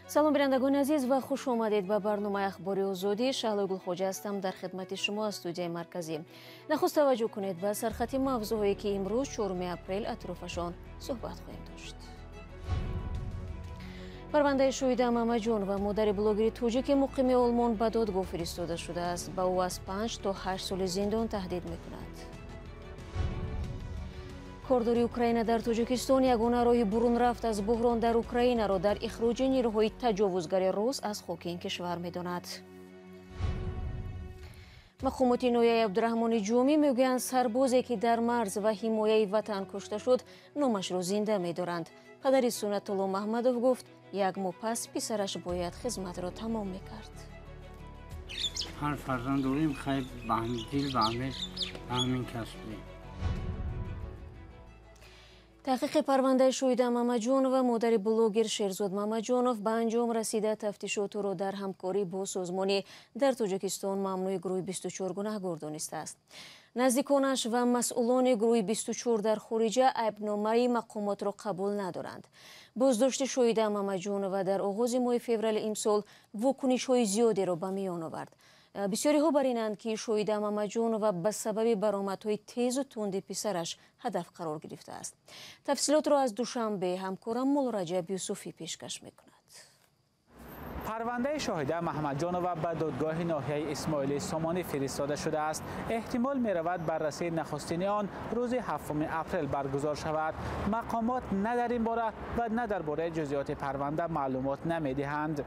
Салом, бинандагони азиз, ва хуш омадед ба барномаи Ахбори Озодӣ. Шаҳлои Гулхоҷа ҳастам дар хидмати шумо аз студияи марказӣ. Нахуст таваҷҷӯҳ кунед ба сархати мавзӯъҳое, ки имрӯз, 4 апрел, атрофашон суҳбат хоҳем дошт. Парвандаи Шоҳида Мамаҷонова, модари блогери тоҷики муқими Олмон, ба додгоҳ фиристода шудааст. Ба ӯ аз 5 то 8 соли зиндон таҳдид мекунад. Кордори Украина дар Тоҷикистон ягона роҳи бурунрафт аз буҳрон дар Украинаро дар ихроҷи нерӯҳои таҷовузгари рус аз хоки ин кишвар медонад. Мақомоти ноҳияи Абдураҳмони Ҷомӣ мегӯянд, сарбозе, ки дар марз ва ҳимояи ватан кушта шуд, номашро зинда медоранд. Падари Суннатулло Маҳмадов гуфт, як моҳ пас писараш бояд хизматро тамом мекард. Ҳар фарзанд дорем, хайр, ба дил, ба ҳамин касб. Таҳқиқи парвандаи Шоҳида Мамаҷонова, модари блогер Шерзод Мамаҷонов, ба анҷом расида. Тафтишот ӯро дар ҳамкорӣ бо созмони дар Тоҷикистон мамнӯи гурӯҳи 24 гунаҳгор донистааст. Наздиконаш ва масъулони гурӯҳи 24 дар хориҷа айбномаи мақомотро қабул надоранд. Боздошти Шоҳида Мамаҷонова дар оғози моҳи феврали имсол вокунишҳои зиёдеро ба миён овард. Бисёриҳо бар инанд, ки Шоҳида Мамаҷонова ба сабаби баромадҳои тезу тунди писараш ҳадаф қарор гирифтааст. Тафсилотро аз Душанбе ҳамкорам Муллораҷаб Юсуфӣ пешкаш мекунад. Парвандаи Шоҳида Маҳмадҷонова ба додгоҳи ноҳияи Исмоили Сомонӣ фиристода шудааст. Эҳтимол меравад, баррасии нахустини он рӯзи 7 апрел баргузор шавад. Мақомот на дар ин бора ва на дар бораи ҷузъиёти парванда маълумот намедиҳанд.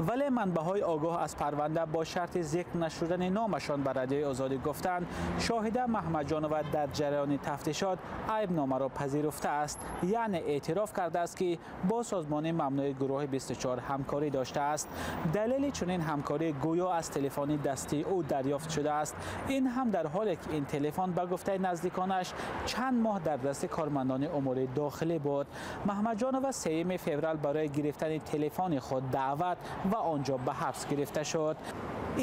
Вале манбаъҳои огоҳ аз парванда бо шарти зикр нашудани номашон ба Радиои Озодӣ гуфтанд, Шоҳида Маҳмадҷонова дар ҷараёни тафтишот айбномаро пазируфтааст, яъне эътироф кардааст, ки бо созмони мамнӯи гурӯҳи 24 ҳамкорӣ дошта аст. Далели чунин ҳамкорӣ гӯё аз телефони дастии ӯ дарёфт шудааст. Ин ҳам дар ҳоле ки ин телефон ба гуфтаи наздиконаш чанд моҳ дар дасти кормандони умури дохилӣ буд. Маҳмадҷонова 3 феврал барои гирифтани телефони худ даъват ва онҷо ба ҳабс гирифта шуд.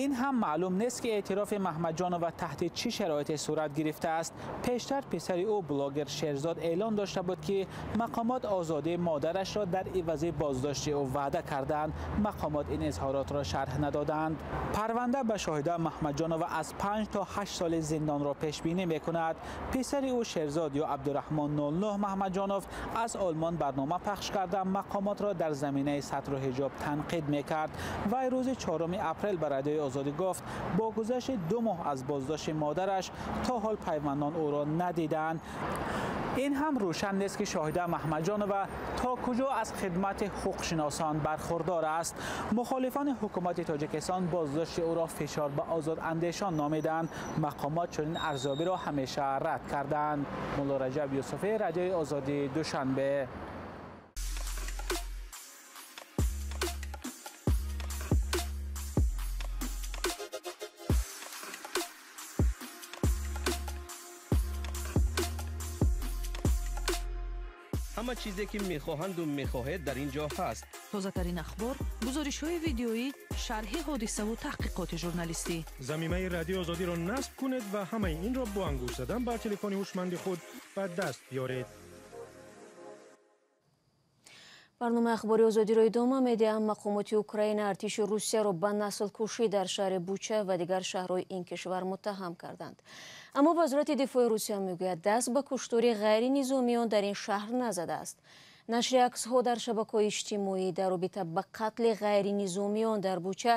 Ин ҳам маълум нест, ки эътирофи Маҳмадҷонова таҳти чӣ шароите сурат гирифтааст. Пештар писари ӯ, блогер Шерзод, эълон дошта буд, ки мақомот озодии модарашро дар ивази боздошти ӯ ваъда карданд. Мақомот ин изҳоротро шарҳ надоданд. Парванда ба Шоҳида Маҳмадҷонова аз 5 то 8 соли зиндонро пешбинӣ мекунад. Писари ӯ Шерзод ё Абдураҳмон 09 Маҳмадҷонов аз Олмон барнома пахш карда, мақомотро дар заминаи сатру ҳиҷоб танқид мекард. Вай рӯзи 4 апрел ба Радиои Озодӣ гуфт, бо гузашти 2 моҳ аз боздошти модараш то ҳол пайвандон ӯро надиданд. Ин ҳам рӯшан нест, ки Шоҳида Маҳмадҷонова то куҷо аз хидмати ҳуқуқшиносон бархурдор аст. Мухолифони ҳукумати Тоҷикистон боздошти ӯро фишор ба озодандешон номиданд. Мақомот чунин арзёбиро ҳамеша рад карданд. Муллораҷаб Юсуфӣ, Радиои Озодӣ, Душанбе. Ҳама чизе, ки мехоҳанду мехоҳед, дар ин ҷо ҳаст. Тозатарин ахбор, гузоришҳои видеоӣ, шарҳи ҳодисаву таҳқиқоти журналистӣ. Замимаи Радиои Озодиро насб кунед ва ҳамаи инро бо ангушт задан бар телефони ҳушманди худ ба даст биёред. Барномаи Ахбори Озодиро идома медиҳам. Мақомоти Украина артиши Русияро ба наслкушӣ дар шаҳри Буча ва дигар шаҳрҳои ин кишвар муттаҳам карданд. Аммо Вазорати дифои Русия мегӯяд, даст ба куштори ғайринизомиён дар ин шаҳр назадааст. Нашри аксҳо дар шабакаҳои иҷтимоӣ дар робита ба қатли ғайринизомиён дар Буча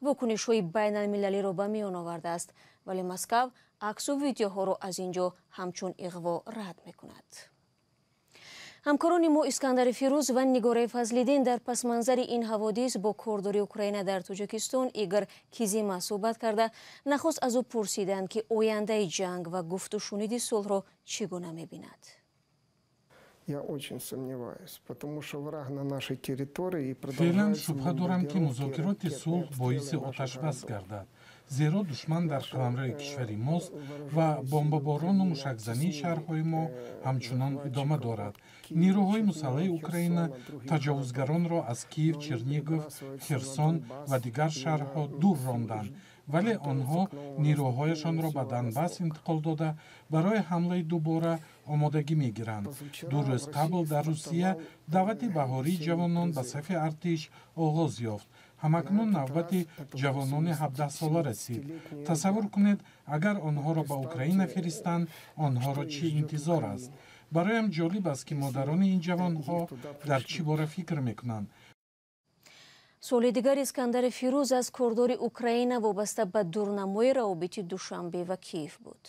вокунишҳои байналмилалиро ба миён овардааст, вале Москав аксу видеоҳоро аз ин ҷо ҳамчун иғво рад мекунад. Ҳамкорони мо Искандари Фирӯз ва Нигораи Фазлиддин дар пасманзари ин ҳаводис бо кордори Украина дар Тоҷикистон Игор Кизима суҳбат карда, нахуст аз ӯ пурсиданд, ки ояндаи ҷанг ва гуфтушуниди сулҳро чӣ гуна мебинад. Я очень сомневаюсь, потому что враг на нашей территории и Феълан продолжается шубҳа дорам, ки бомбардировки, музокироти ракетные сулҳ боиси обстрелы наших оташбас городов. гардад, зеро душман дар қаламрави кишвари мост ва бомбаборону мушакзании шаҳрҳои мо ҳамчунон идома дорад. Нерӯҳои мусаллаҳи Украина таҷовузгаронро аз Киев, Чернигов, Херсон ва дигар шаҳрҳо дур ронданд, вале онҳо нерӯҳояшонро ба Донбасс интиқол дода, барои ҳамлаи дубора омодагӣ мегиранд. 2 рӯз қабл дар Русия даъвати баҳории ҷавонон ба сафи артиш оғоз ёфт. Ҳамакнун навбати ҷавонони 17-сола расид. Тасаввур кунед, агар онҳоро ба Украина фиристанд, онҳоро чӣ интизор аст? Бароям ҷолиб аст, ки модарони ин ҷавонҳо дар чӣ бора фикр мекунанд. Суоли дигар Искандари Фирӯз аз кордори Украина вобаста ба дурнамои равобити Душанбе ва Киев буд.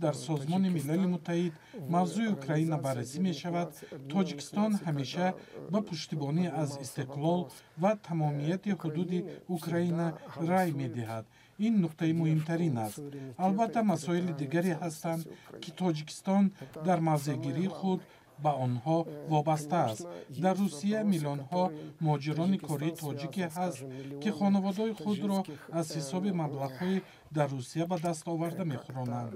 Дар Созмони Милали Муттаҳид мавзӯи Украина баррасӣ мешавад, Тоҷикистон ҳамеша ба пуштибонӣ аз истиқлол ва тамомияти ҳудуди Украина рай медиҳад. Ин нуқтаи муҳимтарин аст. Албатта, масоили дигаре ҳастанд, ки Тоҷикистон дар мавзеъгирии худ ба онҳо вобаста аст. Дар Русия миллионҳо муҳоҷирони кории тоҷике ҳаст, ки хонаводаҳои худро аз ҳисоби маблағҳои дар Русия ба даст оварда мехӯронанд.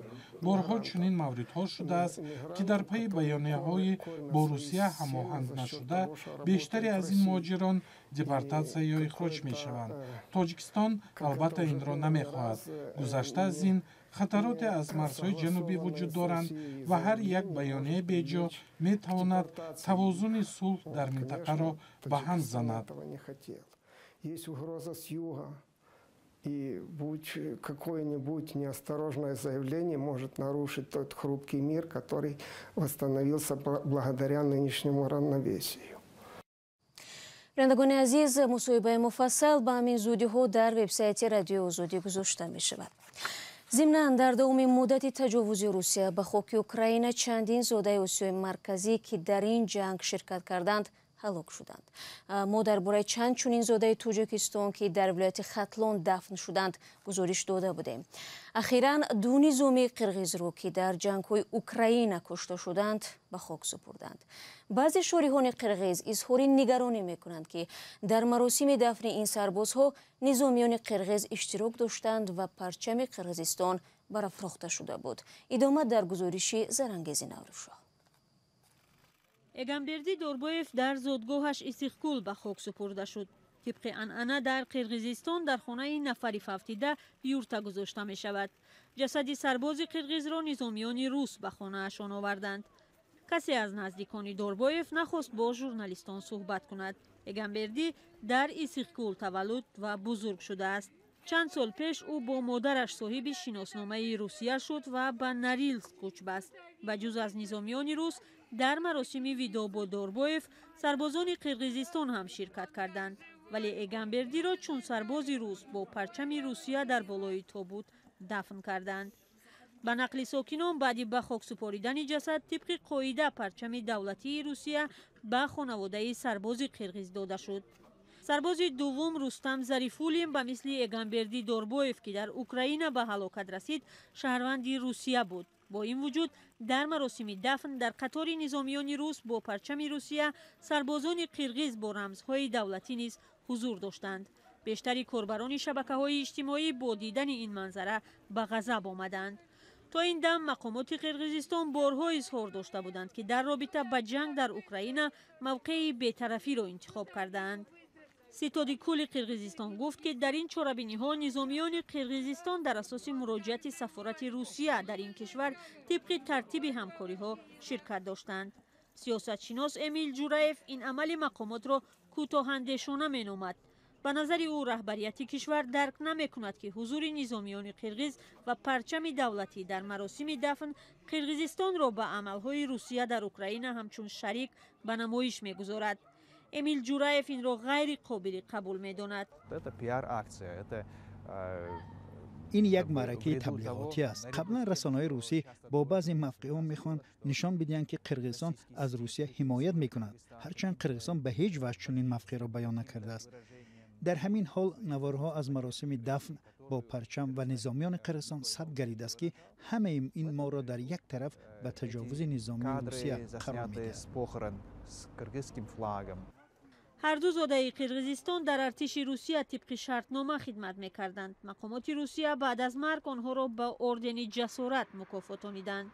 Борҳо чунин мавридҳо шудааст, ки дар пайи баёнияҳои бо Русия ҳамоҳанг нашуда, бештаре аз ин муҳоҷирон депортатсия ё ихроҷ мешаванд. Тоҷикистон албатта инро намехоҳад. Гузашта аз ин, хатароте аз марзҳои ҷанубӣ вуҷуд доранд ва ҳар як баёнияи беҷо метавонад тавозуни сулҳ дар минтақаро ба ҳам занад. И будь какое-нибудь неосторожное заявление может нарушить тот хрупкий мир, который восстановился благодаря нынешнему равновесию. Бинандагони азиз, мусоҳибаи муфассал ба ҳамин зудиҳо дар вебсайти Радиои Озодӣ гузошта мешавад. Зимнан, дар давоми муддати таҷовузи Русия ба хоки Украина чандин зодаи Осиёи Марказӣ, ки дар ин ҷанг ширкат карданд, ҳалок шуданд. Мо дар бораи чанд чунин зодаи Тоҷикистон, ки дар вилояти Хатлон дафн шуданд, гузориш дода будем. Ахиран ду низомии қирғизро, ки дар ҷангҳои Украина кушта шуданд, ба хок супурданд. Баъзе шориҳони қирғиз изҳори нигаронӣ мекунанд, ки дар маросими дафни ин сарбозҳо низомиёни қирғиз иштирок доштанд ва парчами Қирғизистон барафрохта шуда буд. Идома дар гузориши Зарангези Наврӯзшоҳ. Эгамберди Дорбоев дар зодгоҳаш Иссиқкул ба хок супурда шуд. Тибқи анъана дар Қирғизистон дар хонаи нафари фавтида юрта гузошта мешавад. Ҷасади сарбози қирғизро низомиёни рус ба хонаашон оварданд. Касе аз наздикони Дорбоев нахост бо журналистон суҳбат кунад. Эгамбердӣ дар Иссиқкул таваллуд ва бузург шудааст. Чанд сол пеш ӯ бо модараш соҳиби шиносномаи Русия шуд ва ба Норилск кӯч баст. Ба ҷуз аз низомиёни рус, дар маросими видо бо Дорбоев сарбозони Қирғизистон ҳам ширкат карданд. Вале Эгамбердиро чун сарбози рус бо парчами Русия дар болои тобут дафн карданд. Ба нақли сокинон, баъди ба хок супоридани ҷасад тибқи қоида парчами давлатии Русия ба хонаводаи сарбози қирғиз дода шуд. Сарбози дуввум Рустам Зарифуллин ба мисли Эгамберди Дорбоев, ки дар Украина ба ҳалокат расид, шаҳрванди Русия буд. Бо ин вуҷуд дар маросими дафн дар қатори низомиёни рус бо парчами Русия сарбозони қирғиз бо рамзҳои давлатӣ низ ҳузур доштанд. Бештари корбарони шабакаҳои иҷтимоӣ бо дидани ин манзара ба ғазаб омаданд. То ин дам мақомоти Қирғизистон борҳо изҳор дошта буданд, ки дар робита ба ҷанг дар Украина мавқеи бетарафиро интихоб кардаанд. Ситоди кулли Қирғизистон гуфт, ки дар ин чорабиниҳо низомиёни Қирғизистон дар асоси муроҷиати сафорати Русия дар ин кишвар тибқи тартиби ҳамкориҳо ширкат доштанд. Сиёсатшинос Эмил Ҷураев ин амали мақомотро кӯтоҳандешона меномад. Ба назари ӯ, раҳбарияти кишвар дарк намекунад, ки ҳузури низомиёни қирғиз ва парчами давлатӣ дар маросими дафн Қирғизистонро ба амалҳои Русия дар Украина ҳамчун шарик ба намоиш мегузорад. Эмил Ҷураев инро ғайриқобили қабул медонад. Ин як маъракаи таблиғотӣ аст. Қаблан расонаҳои русӣ бо баъзе мавқеъҳо мехоҳанд нишон бидиҳанд, ки Қирғизистон аз Русия ҳимоят мекунад, ҳарчанд Қирғизистон ба ҳеҷ ваҷҳ чунин мавқеъро баён накардааст. Дар ҳамин ҳол наворҳо аз маросими дафн бо парчам ва низомиёни Қирғизистон сабт гардидааст, ки ҳамаи ин моро дар як тараф ба таҷовузи низомии Русия қарор медиҳад. Ҳар ду зодаи Қирғизистон дар артиши Русия тибқи шартнома хидмат мекарданд. Мақомоти Русия баъд аз марг онҳоро ба ордени ҷасорат мукофотониданд.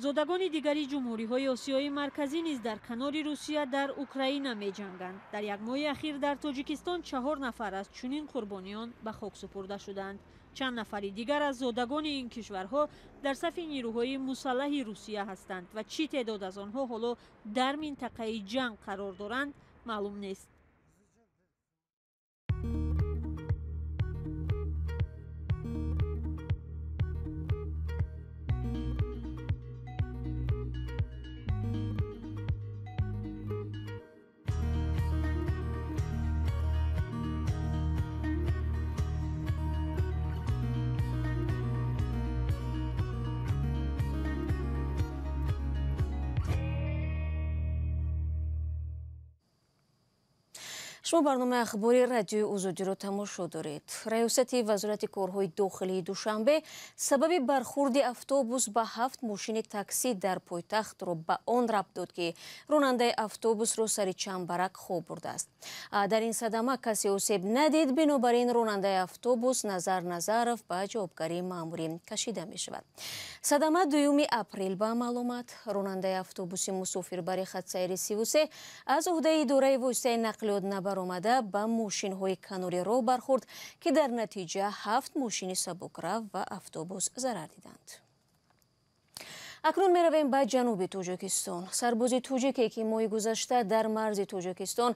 Зодагони дигари ҷумҳуриҳои Осиёи Марказӣ низ дар канори Русия дар Украина меҷанганд. Дар як моҳи ахир дар Тоҷикистон 4 нафар аз чунин қурбониён ба хок супурда шуданд. Чанд нафари дигар аз зодагони ин кишварҳо дар сафи нирӯҳои мусаллаҳи Русия ҳастанд ва чӣ теъдод аз онҳо ҳоло дар минтақаи ҷанг қарор доранд, маълум нест. Шумо барномаи ахбори радиои Озодиро тамошо доред. Раёсати вазорати корҳои дохилии Душанбе сабаби бархурди автобус ба 7 мошини таксӣ дар пойтахтро ба он рабт дод, ки ронандаи автобусро сари чамбарак хоб бурдааст. Дар ин садама касе осеб надид, бинобар ин ронандаи автобус Назар Назаров ба ҷавобгарии маъмурӣ кашида мешавад. Садама 2 апрел ба амал омад. Ронандаи автобуси мусофирбари хатсайри 33 аз уҳдаи идораи воситаи нақлиёт набаромада ба мошинҳои канори роҳ бархӯрд, ки дар натиҷа 7 мошини сабукрав ва автобус зарар диданд. Акнун меравем ба ҷануби Тоҷикистон. Сарбози тоҷике, ки моҳи гузашта дар марзи Тоҷикистон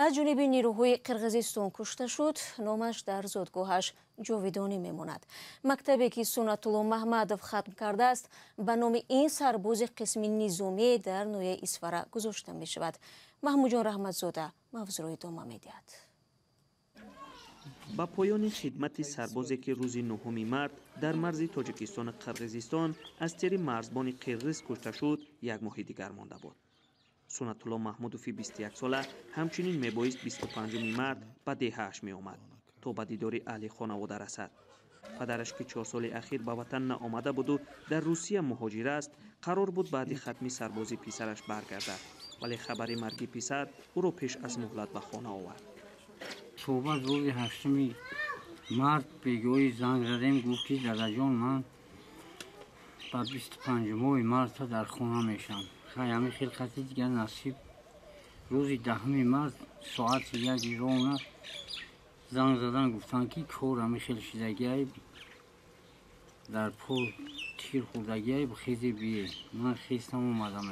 аз ҷониби нирӯҳои Қирғизистон кушта шуд, номаш дар зодгоҳаш ҷовидонӣ мемонад. Мактабе, ки Сунатулло Маҳмадов хатм кардааст, ба номи ин сарбози қисми низомие дар ноҳияи Исфара гузошта мешавад. Маҳмудҷон Раҳматзода мавзӯъро идома медиҳад. Ба поёни хидмати сарбозе, ки рӯзи 9 март дар марзи Тоҷикистону Қирғизистон аз тири марзбони қирғиз кушта шуд, як моҳи дигар монда буд. Сунатулло Маҳмудови 21сола ҳамчунин мебоист 25 март ба деҳааш меомад, то ба дидори аҳли хонавода расад. Падараш, ки 4 соли ахир ба ватан наомада буду дар Русия муҳоҷир аст, қарор буд баъди хатми сарбози писараш баргардад, вале хабари марги писар ӯро пеш аз муҳлат ба хона овард. Суҳбат рӯзи 8 март бегоҳӣ занг задем, гуфт ки дадаҷон, ман ба 25 марта дар хона мешам. Хай ҳамин хел қати дигар насиб. Рӯзи 10 март соати 1 рона занг задан, гуфтанд ки кор ҳамин хел шидагиай, дар пол тир хӯрдагиай, хезе бие. Ман хестам омадам.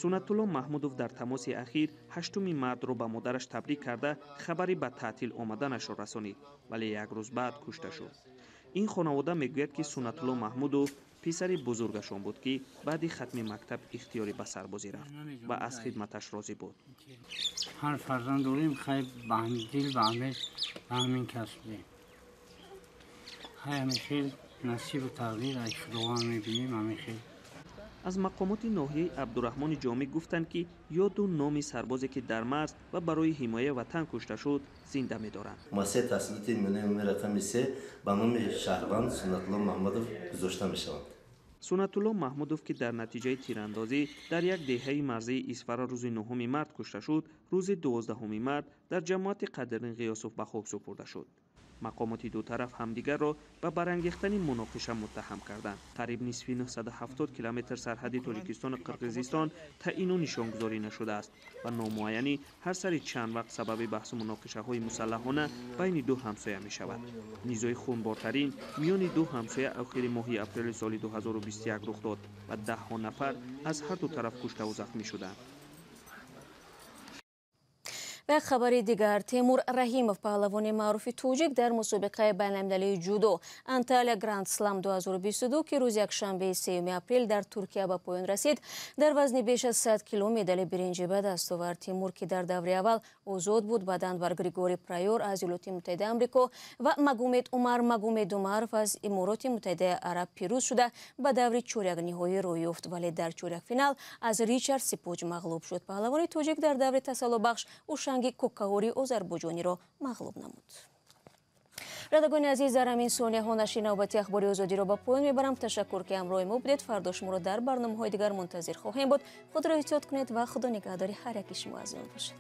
Сунатулло Маҳмудов дар тамоси ахир 8 мартро ба модараш табрик карда, хабари ба таътил омаданашро расонид, вале як рӯз баъд кушта шуд. Ин хонавода мегӯяд, ки Сунатулло Маҳмудов писари бузургашон буд, ки баъди хатми мактаб ихтиёрӣ ба сарбозӣ рафт ва аз хидматаш розӣ буд. Ҳар фарзанд дорем, хай ба дил ба ҳамин кас будем. Хай ҳамин хел насибу тақдир аз Худованд мебинем, ҳамин хел. Аз мақомоти ноҳияи Абдураҳмони Ҷомӣ гуфтанд, ки ёду номи сарбозе, ки дар марз ва барои ҳимояи ватан кушта шуд, зинда медоранд. Муассисаи таҳсилоти миёнаи умумии рақами 3 ба номи шаҳрванд Сунатулло Маҳмадов гузошта мешаванд. Сунатулло Маҳмудов, ки дар натиҷаи тирандозӣ дар як деҳаи марзии Исфара рӯзи 9 март кушта шуд, рӯзи 12 март дар ҷамоати Қадрин Ғиёсов ба хок супурда шуд. Мақомоти ду тараф ҳамдигарро ба барангехтани муноқиша муттаҳам карданд. Қариб нисфи 970 километр сарҳади Тоҷикистону Қирғизистон таъину нишонгузорӣ нашудааст ва номуайянӣ ҳар сари чанд вақт сабаби баҳсу муноқишаҳои мусаллаҳона байни ду ҳамсоя мешавад. Низои хунбортарин миёни ду ҳамсоя охири моҳи апрели соли 2021 рух дод ва даҳҳо нафар аз ҳар ду тараф куштаву захмӣ шуданд. Ва як хабари дигар. Темур Раҳимов, паҳлавони маъруфи тоҷик, дар мусобиқаи байналмилалии ҷудо Анталия Гранд Слам 2022, ки рӯзи якшанбеи 3 апрел дар Туркия ба поён расид, дар вазни беш аз 100 кило медали биринҷӣ ба даст овард. Тимур, ки дар даври аввал озод буд, баъдан бар Григорий Прайор аз Иёлоти Муттаҳидаи Амрико ва Магомед Умар Магомед Умаров аз Имороти Муттаҳидаи Араб пирӯз шуда, ба даври чорякниҳоӣ роҳ ёфт, вале дар чорякфинал аз Ричард Сипоҷ мағлуб шуд. Паҳлавони тоҷик дар даври тасаллобахш Ушанги Кокаҳори озарбойҷониро мағлуб намуд. Бинандагони азиз, дар ҳамин сонияҳо нашри навбати ахбори Озодиро ба поён мебарам. Ташаккур, ки ҳамроҳи мо будед. Фардо шуморо дар барномаҳои дигар мунтазир хоҳем буд. Худро эҳтиёт кунед ва Худо нигаҳдори ҳар яки шумо азизон бошад.